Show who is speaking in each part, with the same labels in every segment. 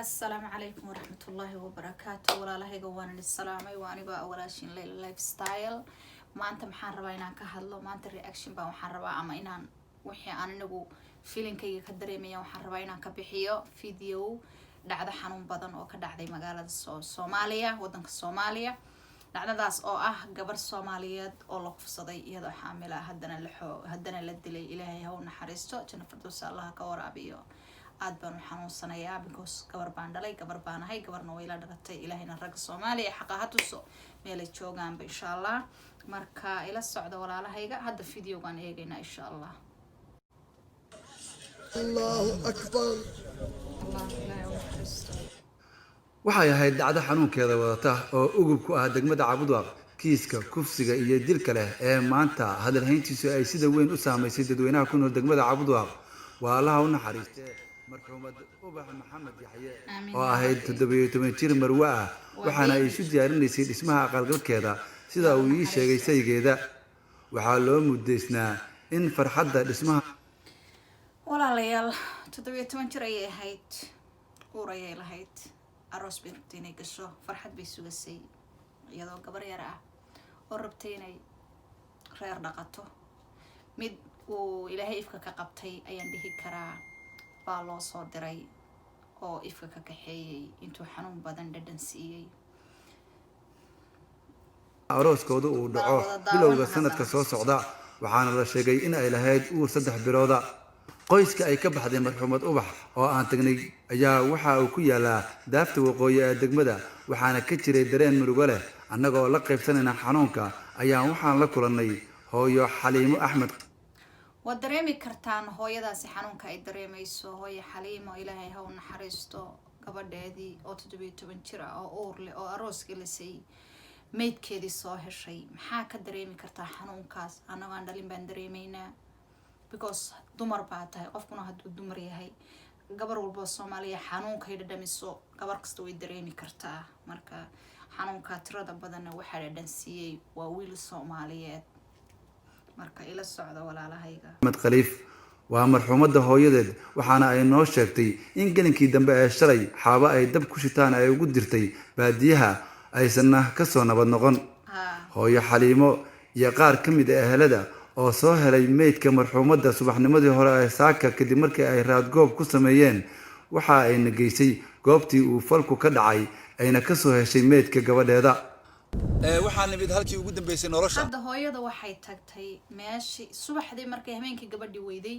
Speaker 1: Asalaamu calaykum waraxmatullaahi wabarakaatu. Walaalahayga, waan idin salaamay. Waa anigoo walaashin Leyla Lifestyle. Maanta maxaan rabaa inaan ka hadlo? Maanta reaction baan waxaan rabaa ama inaan wixii aan anigu feelingkayga ka dareemaya waxaan rabaa inaan ka bixiyo video dhacdo xanuun badan oo ka dhacday magaalada Soomaaliya, wadanka Soomaaliya. Dhacdadaas oo ah gabar Soomaaliyeed oo la kufsaday iyadoo xaamila, haddana la haddana la dilay. Ilaahay ha u naxariisto, janno firdowsa Allaha ka waraabiyo. Aada baan u xanuunsanayaa because gabar baan dhalay, gabar baan ahay, gabarna way la dhalatay. Ilaahayna ragga Soomaaliya xaqa ha tuso meelay joogaanba, insha Allah. Marka ila socda, walaalahayga. Hadda videogaan eegaynaa, insha Allah.
Speaker 2: Allahu akbar.
Speaker 1: Allah, Ilaahay u naxariisto.
Speaker 3: Waxay ahayd dhacdo xanuunkeeda wadata oo ugub ku ah degmada Cabudwaaq. Kiiska kufsiga iyo dilka leh ee maanta hadalhayntiisu ay sida weyn u saamaysay dadweynaha ku nool degmada Cabudwaaq waa, Allaha u naxariistee, marxuumad Ubax Maxamed Yaxye
Speaker 1: Amiin.
Speaker 3: oo ahayd 17 jir marwe ah. Waxaana ay isu diyaarinaysay dhismaha aqalgalkeeda, sida uu ii sheegay saygeeda. Waxaa loo mudaysnaa in farxadda dhismaha
Speaker 1: Walaalayaal, 17 jir ayay ahayd, uur ayay lahayd, aroos bay rabtay inay gasho, farxad bay sugasay iyadoo gabar yar ah oo rabtay inay reer dhaqato. Mid uu Ilaahay ifka ka qabtay ayaan dhihi karaa baa loo soo diray oo ifka ka kaxeeyey intuu xanuun badan dhadhan siiyey.
Speaker 3: Arooskooda uu dhaco bilowga sanadka soo socda. Waxaana la sheegay in ay lahayd uur 3 bilooda. Qoyska ay ka baxday marxuumad Ubax oo aan tagnay ayaa waxa uu ku yaalaa daafta waqooyi ee degmada, waxaana ka jiray dareen murugo leh. Annagoo la qaybsanayna xanuunka ayaan waxaan la kulannay hooyo Xaliimo Axmed.
Speaker 1: Waad dareemi kartaan hooyadaasi xanuunka ay dareemeyso. Hooyo Xaliimo, Ilaahay ha u naxariisto. Gabadheedii oo 17 jir ah oo uur leh oo arooskii la siiyey maydkeedii soo heshay, maxaa ka dareemi kartaa xanuunkaas? Annagaan dhalin baan dareemeynaa because dumar baa tahay. Qofkuna hadduu dumar yahay, gabar walboo Soomaaliya xanuunkay dhadhamiso, gabar kasta way dareemi kartaa. Marka xanuunka tirada badanna waxaa dhadhan siiyey waa wiil Soomaaliyeed. Marka ila socda, walaalahayga.
Speaker 3: Axmed Khaliif waa marxuumadda hooyadeed, waxaana ay noo sheegtay in gelinkii dambe ee shalay xaabo ay dab ku shitaan ay ugu dirtay baadiyaha, aysanna kasoo nabad noqon. Hooyo Xaliimo iyo qaar ka mid a ehelada oo soo helay meydka marxuumadda subaxnimadii hore ee saaka kadib markii ay raadgoob ku sameeyeen, waxa ayna geysay goobtii uu falku ka dhacay, ayna kasoo heshay meydka gabadheeda.
Speaker 4: Waxaa nimid halkii ugu dambeysay nolosha.
Speaker 1: Hadda hooyada waxay tagtay meeshii subaxdii markay habeenkii gabadhii weyday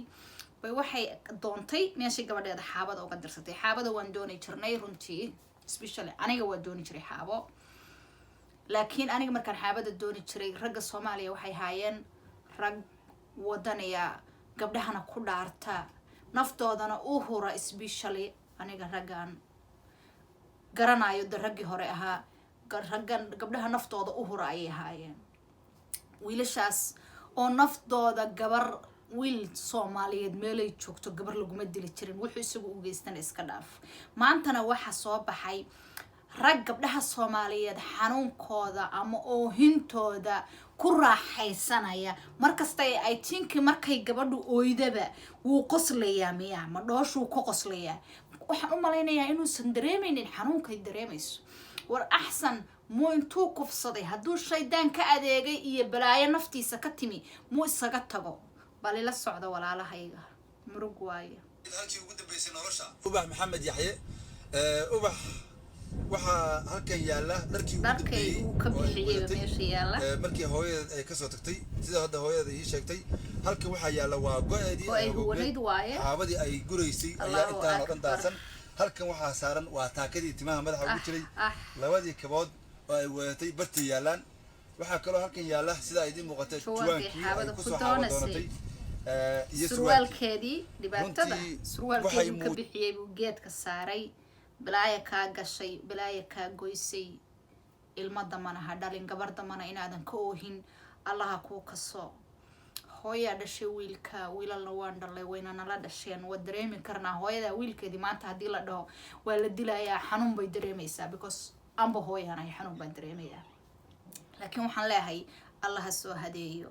Speaker 1: bay waxay doontay meeshii gabadheeda xaabada uga dirsatay. Xaabada waan dooni jirnay runtii, especially aniga waa dooni jiray xaabo. Laakiin aniga markaan xaabada dooni jiray, ragga Soomaaliya waxay haayeen rag wadanaya, gabdhahana ku dhaarta, naftoodana u hura. Especially aniga raggan garanayo de raggii hore ahaa, raggan gabdhaha naftooda u hura ayay ahaayeen. Wiilashaas oo naftooda gabar, wiil Soomaaliyeed meelay joogto gabar laguma dili jirin, wuxuu isagu u geystana iska dhaaf. Maantana waxa soo baxay rag gabdhaha Soomaaliyeed xanuunkooda ama oohintooda ku raaxaysanaya. Markasta ay tinki markay gabadhu ooydaba wuu qoslayaa, miya ma dhooshuu ku qoslayaa? Waxaan u malaynayaa inuusan dareemeynin xanuunkay dareemayso. War axsan muu intuu kufsaday, hadduu shaydaan ka adeegay iyo balaayo naftiisa ka timi, muu isaga tago? Bal ila socda, walaalahayga, murug waaye.
Speaker 4: Halkii ugu dambeysay nolosha Ubax Maxamed Yaxye. Ubax waxaa halkan yaalla dharkii ugu
Speaker 1: dharkay
Speaker 4: dambeeyey
Speaker 1: uu ka
Speaker 4: oo ay
Speaker 1: bixiyeyba
Speaker 4: wadatay.
Speaker 1: Meesha yaalla.
Speaker 4: Markii hooyadeed ay kasoo tagtay, sida hadda hooyadeed ii sheegtay, halkan waxaa yaalla waa go-eedii
Speaker 1: oo ay
Speaker 4: ay
Speaker 1: huwanayd waaye.
Speaker 4: Xaabadii ay guraysay ayaa
Speaker 1: Allahu
Speaker 4: intaan oo dhan
Speaker 1: akbar.
Speaker 4: daadsan. Halkan waxaa saaran waa taakadii timaha madaxa ugu jiray. Labadii kabood oo ay wadatay bartay yaallaan. Waxaa kaloo halkan yaalla, sida ay idiin muuqatay,
Speaker 1: juwaankii
Speaker 4: juwaankii ay
Speaker 1: xaabada ku
Speaker 4: kusoo xaaba
Speaker 1: doonasay.
Speaker 4: doonatay iyo surwaalkii.
Speaker 1: Surwaalkeedii dhibaatada
Speaker 4: Runtii
Speaker 1: surwaalkeedii
Speaker 4: waxay
Speaker 1: uu ka bixiyey buu geedka saaray. Balaaya kaa gashay, balaaya kaa goysay. Ilmo damana ha dhalin, gabar damana inaadan ka oohin Allaha kuu kaso. Hooyaa dhashay wiilka, wiilalna waan dhalay, wayna nala dhasheen, waa dareemi karnaa. Hooyada wiilkeedii maanta haddii la dhaho waa la dilayaa, xanuun bay dareemaysaa because amba hooyanahay, xanuun baan dareemayaa. Laakiin waxaan leeyahay, Allaha soo hadeeyo,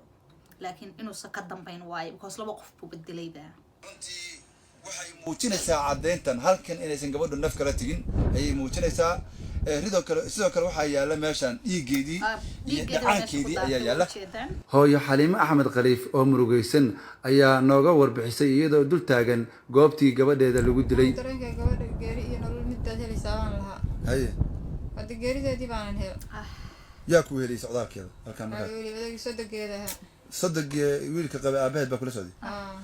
Speaker 1: laakiin inuusan ka dambayn waayo because laba qof buu bedelayba.
Speaker 4: Runtii Waxay muujinaysaa caddeyntan halkan inaysan gabadhu naf kala tegin ayay muujinaysaa. Sidoo kale waxaa yaala meeshan dhiiggeedii iyo
Speaker 1: Dhiiggeeda waa meesha ku
Speaker 4: dhacaankeedii ayaa
Speaker 1: daatay,
Speaker 4: yaala.
Speaker 1: Ujeedaan.
Speaker 3: Hooyo Xaliime Axmed Khaliif oo murugaysan ayaa nooga warbixisay iyadoo dul taagan goobtii gabadheeda lagu dilay.
Speaker 2: Dareenka gabadha geeri iyo nolol midbaad helaysaa baan lahaa.
Speaker 4: Haye.
Speaker 2: Hadda geerideedii baanan hel.
Speaker 4: Yaa ku heliyay socdaalkeeda halkan markaa?
Speaker 2: Weli odagii sodogeeda ahaa.
Speaker 4: Sodogii wiilka qabay aabaheed baa kula socday?
Speaker 2: Aa.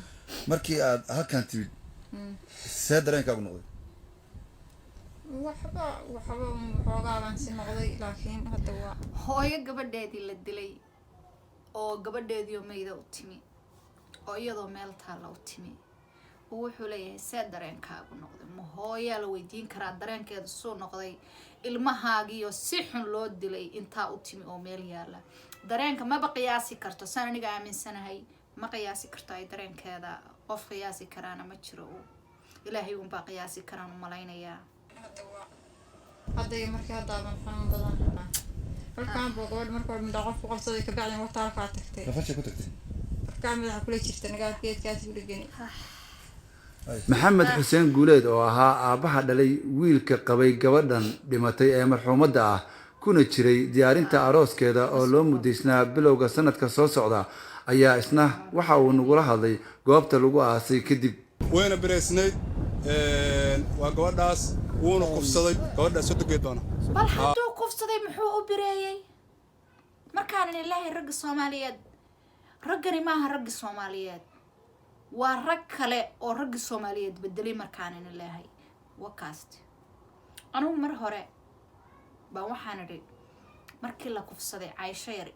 Speaker 4: Markii aad halkan timid, see dareenkaagu noqday?
Speaker 2: Waxba xoogaa baan si noqday, laakiin hadda waa
Speaker 1: Hooyo gabadheedii la dilay oo gabadheediioo meyda u timi oo iyadoo meel taalla u timi oo wuxuu leeyahay, "See dareenkaagu noqday?" Ma hooyaa la weydiin karaa dareenkeeda suu noqday? Ilmahaagiioo si xun loo dilay intaa u timi oo meel yaalla, dareenka maba qiyaasi karto. Saan aniga aaminsanahay, ma qiyaasi karto ay dareenkeeda. Qof qiyaasi karaana ma jiro, uu Ilaahay unbaa qiyaasi karaan u malaynayaa.
Speaker 2: Hadda waa hadda iyo markii haddaaban xanuun badan halkaan buu gabadha marka hore midhaa qofku qabsaday, kabacdin wata halkaa tagtay.
Speaker 4: Rafashay ku tagtay.
Speaker 2: Halkaa madaxa kula jirta nagaad geedkaas u dhegani.
Speaker 3: Maxamed Xuseen Guuleed oo ahaa aabbaha dhalay wiilka qabay gabadhan dhimatay ee marxuumadda ah, kuna jiray diyaarinta arooskeeda oo loo mudaysnaa bilowga sanadka soo socda, ayaa isna waxa uu nagula hadlay goobta lagu aasay kadib.
Speaker 5: Wayna biraysnayd, waa gabadhaas, wuuna kufsaday gabadhaas sodogeed baana.
Speaker 1: Bal hadduu kufsaday, muxuu u bireeyey? Markaanan ilaahay, ragga Soomaaliyeed, raggani maaha ragga Soomaaliyeed, waa rag kale oo ragga Soomaaliyeed bedelay. Markaanan ilaahay wakaast, anugu mar hore baan waxaan idhi, markii la kufsaday Caysho yar,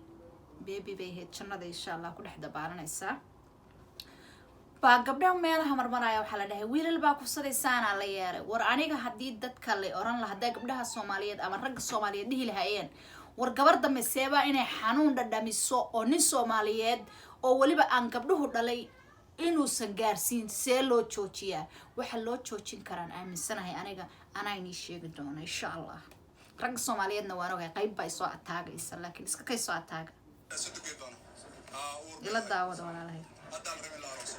Speaker 1: baby bay ahayd, jannada insha Allah ku dhex dabaalanaysaa, baa gabdhaha meelaha marmaraya waxaa la dhahay wiilal baa kufsaday, saanaa la yeelay. War aniga haddii dadka la oran laha, hadday gabdhaha Soomaaliyeed ama ragga Soomaaliyeed dhihi lahaayeen, "War gabar dambe seebaa inay xanuun dhadhamiso oo nin Soomaaliyeed oo weliba aan gabdhuhu dhalay inuusan gaarsiin, see loo joojiyaa?" Waxa loo joojin karaan aaminsanahay aniga, anaa inii sheegi doona insha Allah. Ragga Soomaaliyeedna waan ogahay, qayb baa isoo ataagaysa, laakiin iska kay soo ataaga.
Speaker 5: Sodogeed baana.
Speaker 1: Ila daawada, walaalahay.
Speaker 5: Haddaan rabin la arooso,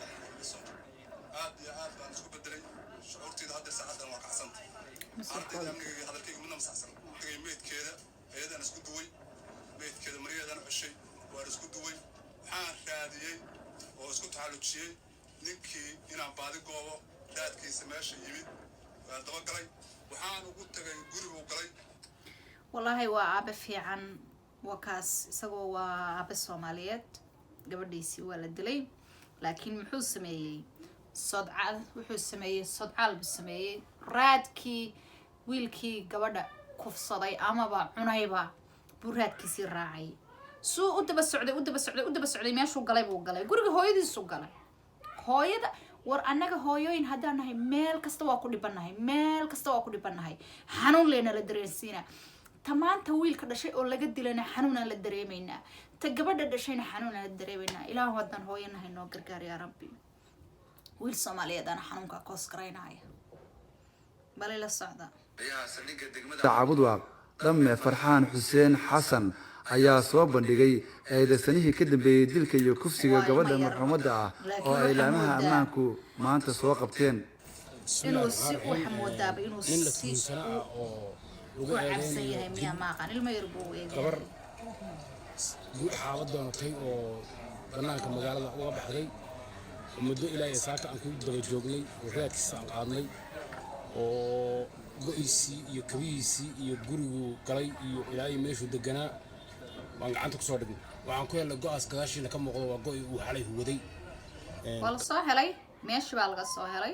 Speaker 5: aad iyo aad baan isku bedelay shucuurteyda. Hadda saacaddan waa kacsanta ardayda, amnigayga, hadalkayga midna masaxsan. Tagay meydkeeda, ayadaan isku duway meydkeeda, maryadan ceshay, waan isku duway. Waxaan raadiyey oo isku taxallujiyey ninkii inaan baadi goobo, raadkiisa meesha yimid waan dabagalay. Waxaan ugu tagay guriguu galay.
Speaker 1: Wallaahi waa aabe fiican, waa kaas, isagoo waa aabe Soomaaliyeed. Gabadhiisii waa la dilay, laakiin muxuu sameeyey? Sodcaal wuxuu sameeyey, sodcaal buu sameeyey. Raadkii wiilkii gabadha kufsaday amaba cunayba buu raadkiisii raacay. Suu u daba socday, u daba socday, u daba socday, meeshuu galay buu galay, guriga hooyadiisuu galay. Hooyada, war annaga hooyooyin haddaan nahay, meel kasta waa ku dhibannahay, meel kasta waa ku dhibannahay. Xanuun leena la dareensiina. Ta maanta wiilka dhashay oo laga dilayna xanuunaan la dareemaynaa, ta gabadha dhashayna xanuunaan la dareemaynaa. Ilaahu haddaan hooyo nahay noo gargaar yaa Rabbi. Wiil Soomaaliyeed aana xanuunkaa koos garaynaya, bal ila socda.
Speaker 3: Cabudwaaq Dhamme Farxaan Xuseen Xasan ayaa soo bandhigay eedeysanihii ka dambeeyey dilka iyo kufsiga
Speaker 1: Waa
Speaker 3: gabadha
Speaker 1: ilmo yar.
Speaker 3: marxuumadda ah
Speaker 1: Laakiin
Speaker 3: oo ay
Speaker 1: waxaa
Speaker 3: laamaha
Speaker 1: moodaa
Speaker 3: ammaanku maanta soo qabteen.
Speaker 1: Inuu si, waxa moodaaba inuu
Speaker 6: nin la
Speaker 1: si
Speaker 6: tuhunsana ah oo lagu
Speaker 1: u cabsan
Speaker 6: eedeynayo
Speaker 1: yahay miyaa? Maaqan, ilmo yar buu u eegyahay.
Speaker 6: Gabar xaabad doonatay oo bannaanka magaalada uga baxday oo muddo ilaa iyo saaka aan ku daba joognay oo raadkiisa aan qaadnay oo go'iisii iyo kabihiisii iyo guriguu galay iyo ilaa iyo meeshuu deganaa waan gacanta kusoo dhignay. Waxaan ku helnay go'aas gadaashiina ka muuqdo, waa go'ii uu xalay huwaday.
Speaker 1: Waa la soo helay, meeshii baa laga soo helay.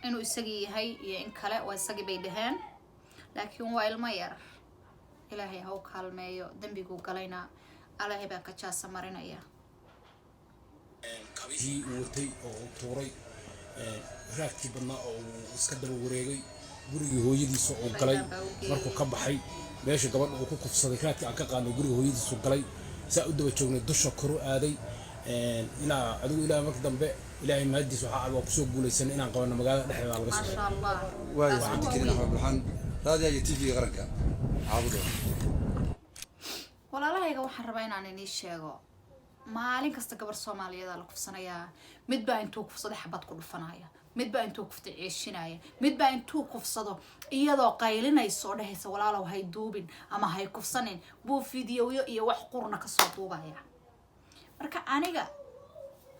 Speaker 1: Inuu isagii yahay iyo in kale, waa isagii bay dhaheen, laakiin waa ilmo yar. Ilaahay ha u kaalmeeyo, dembiguu galayna Ilaahay baa ka jaasa marinaya.
Speaker 6: Kabihii uu watay oo uu tuuray, raadkii badnaa oo uu iska daba wareegay, gurigii hooyadiisa uu galay
Speaker 1: Shaydaan baa u geeyey.
Speaker 6: Markuu ka baxay meesha gabadha uu ku kufsaday, raadkii aan ka qaadnay guriga hooyadiisu galay, saa u daba joognay, dusha koru aaday ilaa adigu ilaa marka dambe Ilaahay mahadiis waxaa waa kusoo guulaysanay inaan qabanno. Magaalada dhexdeeda laga soo
Speaker 1: Maasha Allah.
Speaker 4: Waayo.
Speaker 1: Taas waa
Speaker 4: Cabdikariin
Speaker 1: wiil.
Speaker 4: Axmed Bulxan, raadiyaha iyo TV-ga qaranka, Caabudo.
Speaker 1: Walaalahayga, waxaan rabaa inaan inii sheego, maalin kasta gabar Soomaaliyeeda la kufsanayaa. Mid baa intuu kufsaday xabad ku dhufanaya. Midbaa intuu kufta ceeshinaya, midbaa intuu kufsado iyadoo qaylinayso oo dhehaysa, "Walaalow, hay duubin ama hay kufsanin," buu fideoyo iyo wax qurna kasoo duubaya. Marka aniga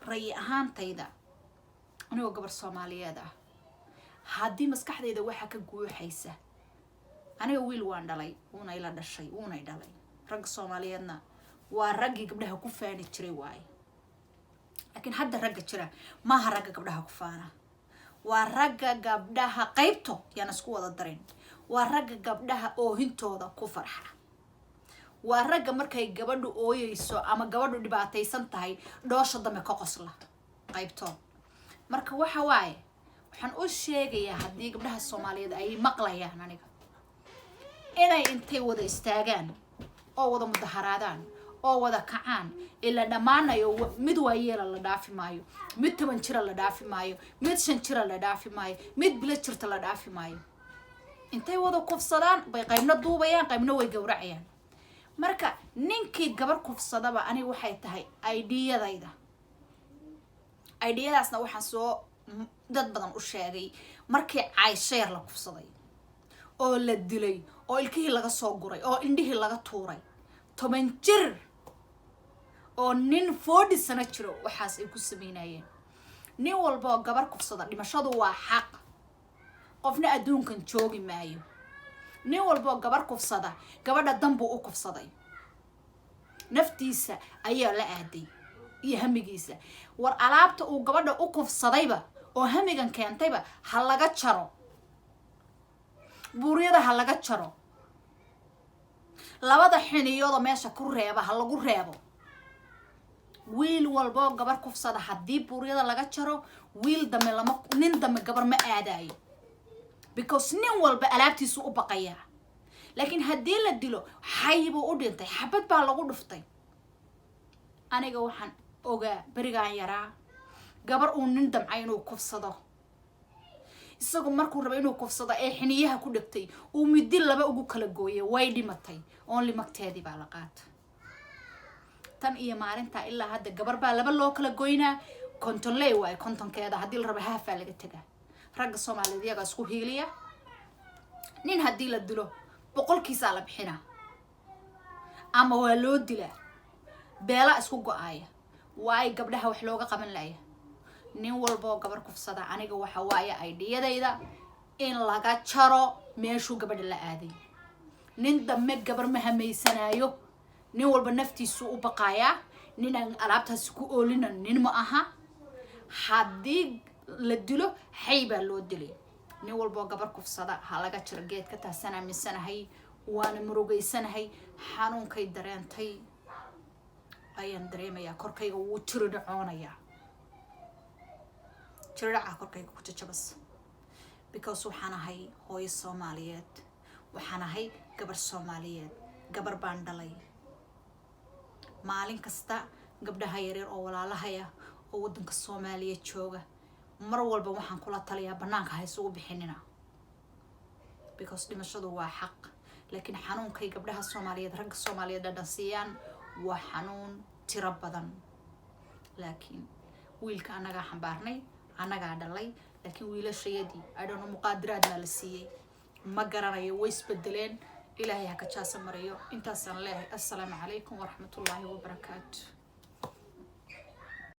Speaker 1: rayi ahaantayda, anigoo gabar Soomaaliyeed ah, haddii maskaxdayda waxaa ka guuxaysa, aniga wiil waan dhalay, wuuna ila dhashay, wuunay dhalay. Ragga Soomaaliyeedna waa raggii gabdhaha ku faani jiray waaye, laakiin hadda ragga jira maaha ragga gabdhaha ku faana. Waa ragga gabdhaha qaybto yaan isku wada darin. Waa ragga gabdhaha oohintooda ku farxa. Waa ragga markay gabadhu ooyeyso ama gabadhu dhibaataysan tahay dhoosha dambe ka qosla qaybtood. Marka waxa waaye, waxaan u sheegayaa, haddii gabdhaha Soomaaliyeed ay maqlayaan aniga, inay intay wada istaagaan oo wada mudaharaadaan oo wada kacaan ila dhammaanayo. Mid waayeela la dhaafi maayo, mid 10 jira la dhaafi maayo, mid 5 jira la dhaafi maayo, mid bilo jirta la dhaafi maayo. Intay wada kufsadaan bay qaybna duubayaan, qaybna way gowracayaan. Marka ninkii gabar kufsadaba, aniga waxay tahay idea-dayda, idea-daasna waxaan soo dad badan u sheegay markii Caysheer la kufsaday oo la dilay oo ilkihii laga soo guray oo indhihii laga tuuray, 10 jir oo nin 40 sano jiro waxaas ay ku sameynayeen. Nin walba oo gabar kufsada, dhimashadu waa xaq, qofna adduunkan joogi maayo. Nin walba oo gabar kufsada, gabadha danbuu u kufsaday, naftiisa ayaa la aaday iyo hamigiisa. War alaabta uu gabadha u kufsadayba oo hamigan keentayba ha laga jaro, buuryada ha laga jaro, labada xiniyooda meesha ku reeba ha lagu reebo. Wiil walboo gabar kufsada haddii buuryada laga jaro, wiil dambe lama, nin dambe gabar ma aadayo, because nin walba alaabtiisu u baqayaa. Laakiin haddii la dilo, xay buu u dhintay, xabad baa lagu dhuftay. Aniga waxaan ogaa berigaan yaraa gabar uu nin damcay inuu kufsado. Isagu markuu raba inuu kufsado ee xiniyaha ku dhegtay, uu midi laba ugu kala gooyay, way dhimatay. Only magteedii baa la qaata. Tan iyo maalintaa ilaa hadda gabar baa laba loo kala goynaa, 50 ley waayo. 50-keeda haddii la rabo haafaa laga tegaa. Ragga Soomaaliyeed iyagaa isku hiiliya. Nin haddii la dilo, 100-kiisaa la bixinaa ama waa loo dilaa, beela isku go-aaya. Waayo gabdhaha wax looga qaban laya? Nin walboo gabar kufsada, aniga waxa waaye idea-dayda in laga jaro meeshuu gabadha la aaday. Nin dambe gabar ma hamaysanaayo. Nin walba naftiisu u baqaayaa. Nin aan alaabtaasi ku oolina nin ma aha. Haddii la dilo, xay baa loo dilay. Nin walboo gabar kufsada ha laga jiro geedka. Taasaan aaminsanahay, waana murugaysanahay. Xanuunkay dareentay ayaan dareemayaa. Korkayga wuu jiridhacoonayaa, jiridhaca korkayga ku jajabas, because waxaan ahay hooyo Soomaaliyeed, waxaan ahay gabar Soomaaliyeed, gabar baan dhalay. Maalin kasta gabdhaha yaryar oo walaalahaya oo waddanka Soomaaliya jooga, mar walba waxaan kula taliyaa, banaanka ha isugu bixinina, because dhimashadu waa xaq. Laakiin xanuunkay gabdhaha Soomaaliyeed, ragga Soomaaliyeed dhadhan siiyaan waa xanuun tiro badan. Laakiin wiilka annagaa xambaarnay, annagaa dhalay. Laakiin wiilashayadii idhono muqaadiraad baa la siiyey, ma garanayo, way isbedeleen. Ilaahay ha ka jaasa mariyo. Intaasaan leeyahay. Assalaamu calaykum waraxmatullaahi wabarakaatu.